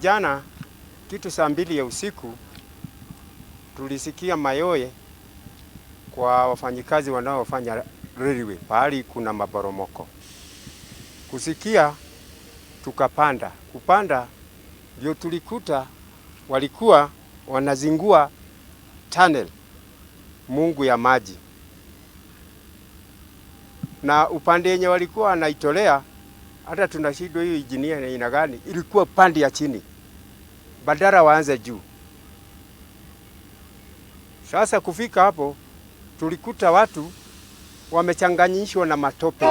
Jana kitu saa 2 ya usiku tulisikia mayowe kwa wafanyikazi wanaofanya railway pahali kuna maporomoko. Kusikia tukapanda, kupanda ndio tulikuta walikuwa wanazingua tunnel mungu ya maji, na upande yenye walikuwa wanaitolea, hata tunashindwa hiyo injinia ni aina gani, ilikuwa pande ya chini badala waanze juu. Sasa kufika hapo tulikuta watu wamechanganyishwa na matope.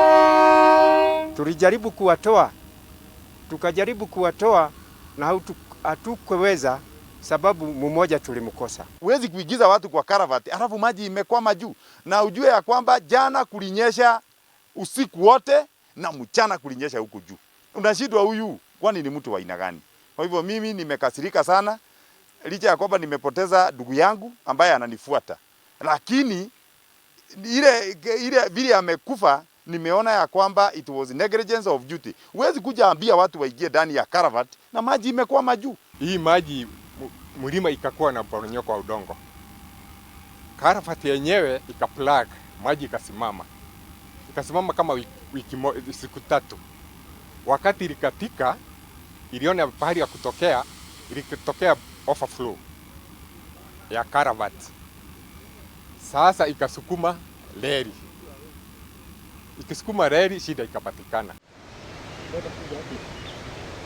Tulijaribu kuwatoa, tukajaribu kuwatoa na hatukuweza, sababu mmoja tulimkosa. Huwezi kuingiza watu kwa culvert alafu maji imekwama juu, na ujue ya kwamba jana kulinyesha usiku wote na mchana kulinyesha huku juu. Unashindwa huyu kwani ni mtu wa aina gani? Kwa hivyo mimi nimekasirika sana, licha ya kwamba nimepoteza ndugu yangu ambaye ananifuata, lakini ile ile vile amekufa nimeona ya kwamba it was negligence of duty. Huwezi kuja ambia watu waingie ndani ya culvert na maji imekwama juu. Hii maji mlima ikakuwa na mporomoko wa udongo, culvert yenyewe ikaplug, maji ikasimama, ikasimama kama wiki siku 3. Wakati ilikatika, iliona pahali ya kutokea, ilitokea overflow ya culvert. Sasa ikasukuma reli, ikisukuma reli, shida ikapatikana.